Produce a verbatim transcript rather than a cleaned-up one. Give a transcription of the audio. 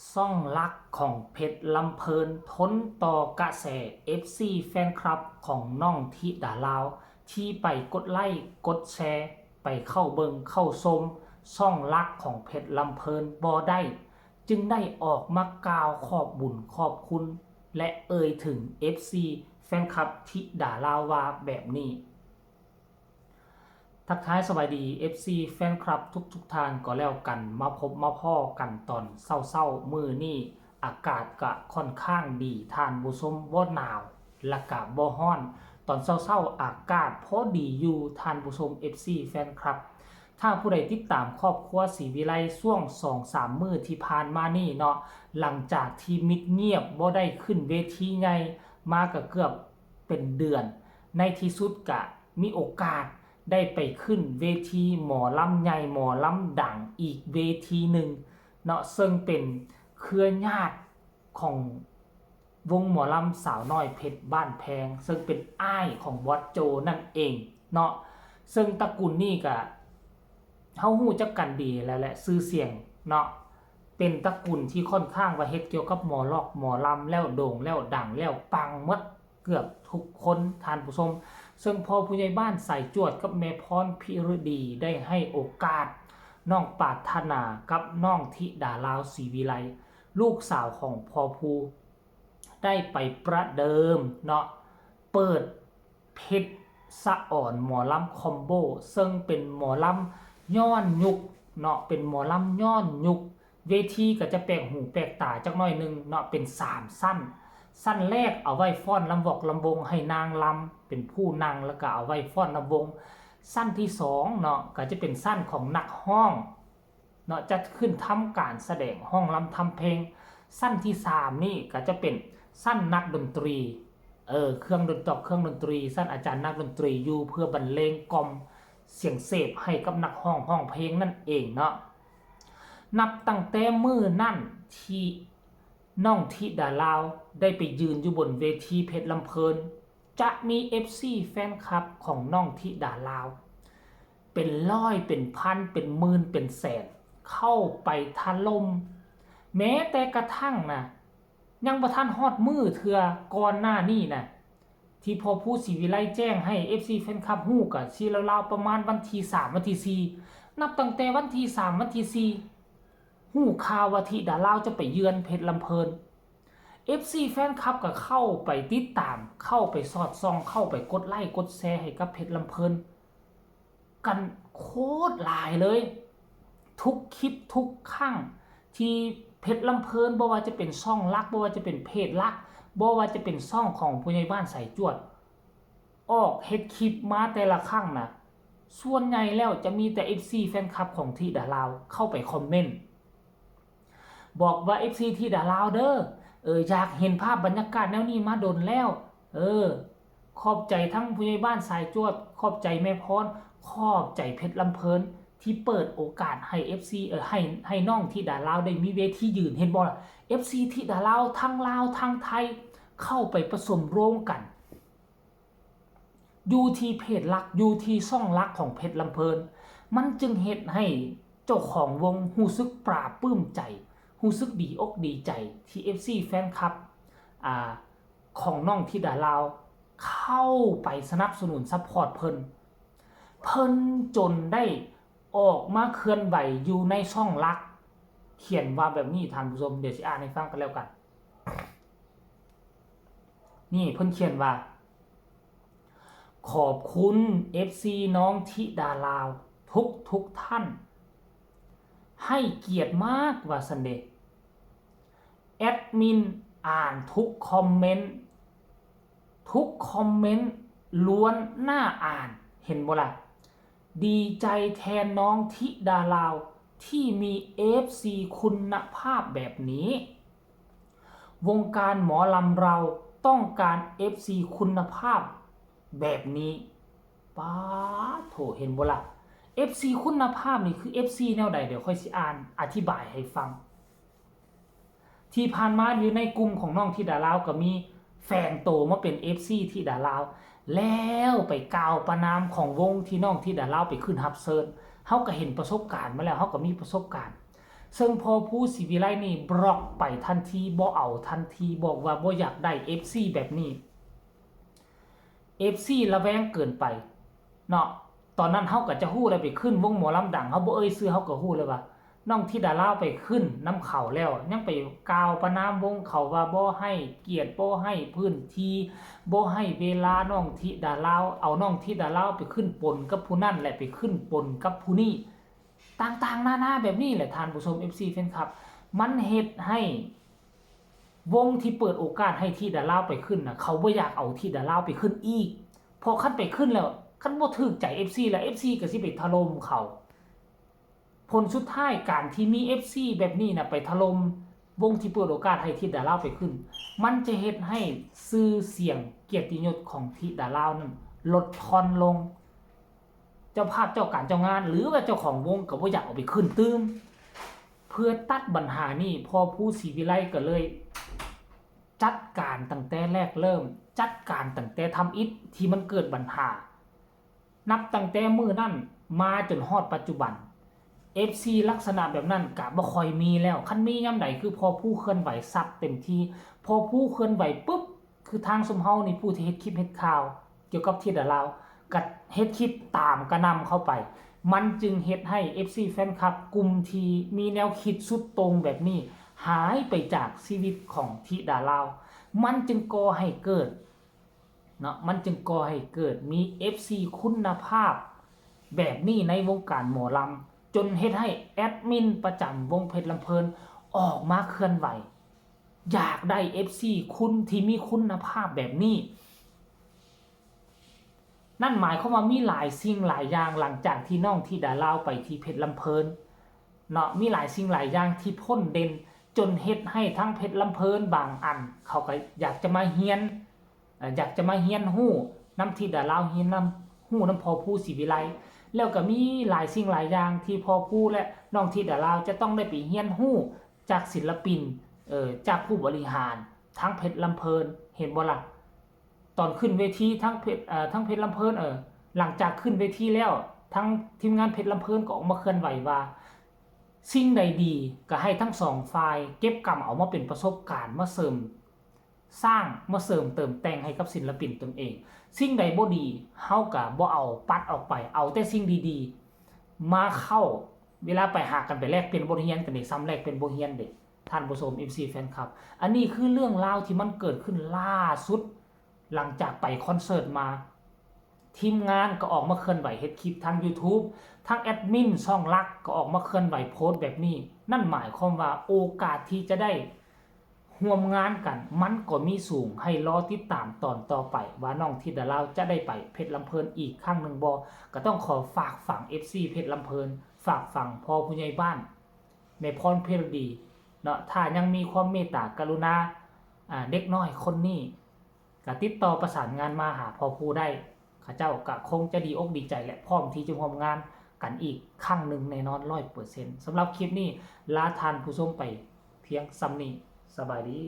ช่องหลักของเพชรลำเพลินทนต่อกระแส เอฟซี แฟนคลับของน้องธิดาลาว ที่ไปกดไลค์กดแชร์ ไปเข้าเบิ่งเข้าชมช่องหลักของเพชรลำเพลินบ่ได้ จึงได้ออกมากล่าวขอบบุญขอบคุณ และเอ่ยถึง เอฟซี แฟนคลับธิดาลาวว่าแบบนี้ ทักทายสบายดี เอฟซี แฟนคลับทุกๆท่านก็แล้วกัน มาพบมาพ้อกันตอนเช้าๆมื้อนี้ อากาศก็ค่อนข้างดี ท่านผู้ชม บ่หนาว และก็บ่ร้อน ตอนเช้าๆอากาศพอดีอยู่ ท่านผู้ชม เอฟซี แฟนคลับ ถ้าผู้ใดติดตามครอบครัวศรีวิไลช่วงสองสามมื้อที่ผ่านมานี่เนาะ หลังจากที่มิดเงียบบ่ได้ขึ้นเวทีใหญ่มาก็เกือบเป็นเดือน ในที่สุดก็มีโอกาสได้ไปขึ้นเวทีหมอลำใหญ่หมอลำดังอีกเวทีหนึ่งเนาะ ซึ่งเป็นเครือญาติของวงหมอลำสาวน้อยเพชรบ้านแพง ซึ่งเป็นอ้ายของบอสโจนั่นเองเนาะ ซึ่งตระกูลนี่ก็เฮาฮู้จักกันดีแล้วแหละ ชื่อเสียงเนาะ เป็นตระกูลที่ค่อนข้างว่าเฮ็ดเกี่ยวกับหมอล็อกหมอลำแล้วโด่งแล้วดังแล้วปังหมดเกือบทุกคน ท่านผู้ชม ซึ่งพ่อผู้ใหญ่บ้านสายจวดกับแม่พรพิรดีได้ให้โอกาสน้องปรารถนากับน้องธิดาลาวศรีวิไล ลูกสาวของพ่อผู้ ได้ไปประเดิมเนาะ เปิดเพชรสะออนหมอลำคอมโบ ซึ่งเป็นหมอลำย้อนยุคเนาะ เป็นหมอลำย้อนยุค เวทีก็จะแปลกหูแปลกตาจักหน่อยหนึ่งเนาะ เป็นสามชั้น ชั้นแรกเอาไว้ฟ้อนลำวอกลำวงให้นางลำเป็นผู้นั่ง แล้วก็เอาไว้ฟ้อนลำวง ชั้นที่สองเนาะ ก็จะเป็นชั้นของนักฮ้องเนาะ จะขึ้นทำการแสดงฮ้องลำทำเพลง ชั้นที่สามนี่ก็จะเป็นชั้นนักดนตรี เออ เครื่องดนตรี เครื่องดนตรี ชั้นอาจารย์นักดนตรีอยู่เพื่อบรรเลงกล่อมเสียงเสพให้กับนักฮ้องฮ้องเพลงนั่นเองเนาะ นับตั้งแต่มื้อนั้นที่น้องธิดาลาวได้ไปยืนอยู่บนเวทีเพชรลำเพลิน จะมี เอฟซี แฟนคลับของน้องธิดาลาว เป็นร้อยเป็นพันเป็นหมื่นเป็นแสน เข้าไปถล่ม แม้แต่กระทั่งนะ ยังบ่ทันฮอดมื้อเทื่อก่อนหน้านี้นะ ที่พ่อผู้ศรีวิไลแจ้งให้ เอฟซี แฟนคลับฮู้ก็สิราวๆประมาณวันที่สามวันที่สี่ นับตั้งแต่วันที่สามวันที่สี่ ฮู้ข่าวว่าธิดาลาวจะไปเยือนเพชรลำเพลิน เอฟซี แฟนคลับก็เข้าไปติดตาม เข้าไปสอดส่อง เข้าไปกดไลค์กดแชร์ให้กับเพชรลำเพลิน กันโคตรหลายเลย ทุกคลิปทุกครั้งที่เพชรลำเพลิน บ่ว่าจะเป็นช่องหลัก บ่ว่าจะเป็นเพจหลัก บ่ว่าจะเป็นช่องของผู้ใหญ่บ้านสายจวด ออกเฮ็ดคลิปมาแต่ละครั้งนะ ส่วนใหญ่แล้วจะมีแต่ เอฟซี แฟนคลับของธิดาลาวเข้าไปคอมเมนต์ บอกว่า เอฟซี ธิดาลาวเด้อ เออ อยากเห็นภาพบรรยากาศแนวนี้มาโดนแล้ว เออ ขอบใจทั้งผู้ใหญ่บ้านสายจวด ขอบใจแม่พร ขอบใจเพชรลำเพลิน ที่เปิดโอกาสให้ เอฟซี เออ ให้ ให้น้องธิดาลาวได้มีเวทียืน เห็นบ่ล่ะ เอฟซี ธิดาลาวทั้งลาวทั้งไทย เข้าไปผสมโรงกัน อยู่ที่เพจหลัก อยู่ที่ช่องหลักของเพชรลำเพลิน มันจึงเฮ็ดให้เจ้าของวงรู้สึกปลาบปลื้มใจ รู้สึกดีอกดีใจที่ เอฟซี แฟนคลับ อ่า ของน้องธิดาลาว เข้าไปสนับสนุนซัพพอร์ตเพิ่น เพิ่นจนได้ออกมาเคลื่อนไหวอยู่ในช่องหลัก เขียนว่าแบบนี้ ท่านผู้ชม เดี๋ยวสิอ่านให้ฟังกันแล้วกัน นี่เพิ่นเขียนว่า ขอบคุณ เอฟซี น้องธิดาลาว ทุกทุกท่าน ให้เกียรติมากว่าซั่นเดะ แอดมินอ่านทุกคอมเมนต์ ทุกคอมเมนต์ล้วนน่าอ่าน เห็นบ่ล่ะ ดีใจแทนน้องธิดาลาว ที่มี เอฟซี คุณภาพแบบนี้ วงการหมอลำเราต้องการ เอฟซี คุณภาพแบบนี้ ป๊าดโถ เห็นบ่ล่ะ เอฟซี คุณภาพนี่คือ เอฟซี แนวใด เดี๋ยวค่อยสิอ่านอธิบายให้ฟัง ที่ผ่านมาอยู่ในกลุ่มของน้องธิดาลาวก็มีแฝงโตมาเป็น เอฟซี ธิดาลาว แล้วไปกล่าวประณามของวงที่น้องธิดาลาวไปขึ้นรับเชิญ เฮาก็เห็นประสบการณ์มาแล้ว เฮาก็มีประสบการณ์ ซึ่งพ่อภูศรีวิไลนี่บล็อกไปทันที บ่เอาทันที บอกว่าบ่อยากได้ เอฟซี แบบนี้ เอฟซี ระแวงเกินไปเนาะ ตอนนั้นเฮาก็จะฮู้แล้ว ไปขึ้นวงหมอลำดัง เฮาบ่เอ่ยชื่อ เฮาก็ฮู้แล้วว่า น้องธิดาลาวไปขึ้นนำเขาแล้ว ยังไปกล่าวประณามวงเขาว่าบ่ให้เกียรติ บ่ให้พื้นที่ บ่ให้เวลาน้องธิดาลาว เอาน้องธิดาลาวไปขึ้นปนกับผู้นั้น และไปขึ้นปนกับผู้นี้ ต่างๆนานาแบบนี้แหละ ท่านผู้ชม เอฟซี แฟนคลับ มันเฮ็ดให้วงที่เปิดโอกาสให้ธิดาลาวไปขึ้นน่ะ เขาบ่อยากเอาธิดาลาวไปขึ้นอีก เพราะคันไปขึ้นแล้ว คันบ่ถูกใจ เอฟซี แล้ว เอฟซี ก็สิไปถล่มเขา ผลสุดท้าย การที่มี เอฟซี แบบนี้น่ะ ไปถล่มวงที่เปิดโอกาสให้ธิดาลาวไปขึ้น มันจะเฮ็ดให้ชื่อเสียงเกียรติยศของธิดาลาวนั้นลดทอนลง เจ้าภาพเจ้าการเจ้างาน หรือว่าเจ้าของวงก็บ่อยากเอาไปขึ้นตื่ม เพื่อตัดปัญหานี้ พ่อภูศรีวิไลก็เลยจัดการตั้งแต่แรกเริ่ม จัดการตั้งแต่ทำอิฐที่มันเกิดปัญหา นับตั้งแต่มื้อนั้นมาจนฮอดปัจจุบัน เอฟซี ลักษณะแบบนั้นก็บ่ค่อยมีแล้ว คันมียามใดคือพ่อภูเคลื่อนไหวซัดเต็มที่ พ่อภูเคลื่อนไหวปุ๊บ คือทางซุมเฮานี่ ผู้ที่เฮ็ดคลิปเฮ็ดข่าวเกี่ยวกับธิดาลาว ก็เฮ็ดคลิปตามกระหน่ำเข้าไป มันจึงเฮ็ดให้ เอฟซี แฟนคลับกลุ่มที่มีแนวคิดสุดโต่งแบบนี้ หายไปจากชีวิตของธิดาลาว มันจึงก่อให้เกิดเนาะ มันจึงก่อให้เกิดมี เอฟซี คุณภาพแบบนี้ในวงการหมอลำ จนเฮ็ดให้แอดมินประจำวงเพชรลำเพลินออกมาเคลื่อนไหว อยากได้ เอฟซี คุณที่มีคุณภาพแบบนี้ นั่นหมายความว่ามีหลายสิ่งหลายอย่าง หลังจากที่น้องธิดาลาวไปที่เพชรลำเพลินเนาะ มีหลายสิ่งหลายอย่างที่พ่นเด่น จนเฮ็ดให้ทั้งเพชรลำเพลินบางอัน เขาก็อยากจะมาเฮียน เอ่อ อยากจะมาเฮียนฮู้นำธิดาลาว เฮียนนำฮู้นำพ่อภูศรีวิไล แล้วก็มีหลายสิ่งหลายอย่างที่พ่อภูและน้องธิดาลาวจะต้องได้ไปเฮียนฮู้จากศิลปิน เอ่อ จากผู้บริหารทั้งเพชรลำเพลิน เห็นบ่ล่ะ ตอนขึ้นเวทีทั้งเพชร เอ่อ ทั้งเพชรลำเพลิน เอ่อ หลังจากขึ้นเวทีแล้ว ทั้งทีมงานเพชรลำเพลินก็ออกมาเคลื่อนไหวว่า สิ่งใดดีก็ให้ทั้งสองฝ่ายเก็บกำเอามาเป็นประสบการณ์ มาเสริมสร้าง มาเสริมเติมแต่งให้กับศิลปินตนเอง สิ่งใดบ่ดี เฮาก็บ่เอา ปัดออกไป เอาแต่สิ่งดีๆ มาเข้า เวลาไปหากันไปแลกเปลี่ยนบทเรียนกันนี่ ซ้ำแลกเปลี่ยนบทเรียนเด้ ท่านผู้ชม เอฟซี แฟนคลับ อันนี้คือเรื่องราวที่มันเกิดขึ้นล่าสุด หลังจากไปคอนเสิร์ตมา ทีมงานก็ออกมาเคลื่อนไหวเฮ็ดคลิปทาง YouTube ทางแอดมินช่องหลักก็ออกมาเคลื่อนไหวโพสต์แบบนี้ นั่นหมายความว่าโอกาสที่จะได้ร่วมงานกัน มันก็มีสูง ให้รอติดตามตอนต่อไป ว่าน้องธิดาลาวจะได้ไปเพชรลำเพลินอีกครั้งหนึ่งบ่ ก็ต้องขอฝากฝัง เอฟซี เพชรลำเพลิน ฝากฝังพ่อผู้ใหญ่บ้าน แม่พรเพชรดีเนาะ ถ้ายังมีความเมตตากรุณา อ่า เด็กน้อยคนนี้ ก็ติดต่อประสานงานมาหาพ่อภูได้ เขาเจ้าก็คงจะดีอกดีใจและพร้อมที่จะร่วมงานกันอีกครั้งหนึ่งแน่นอน ร้อยเปอร์เซ็นต์ สำหรับคลิปนี้ ลาท่านผู้ชมไปเพียงส่ำนี้ สบายดี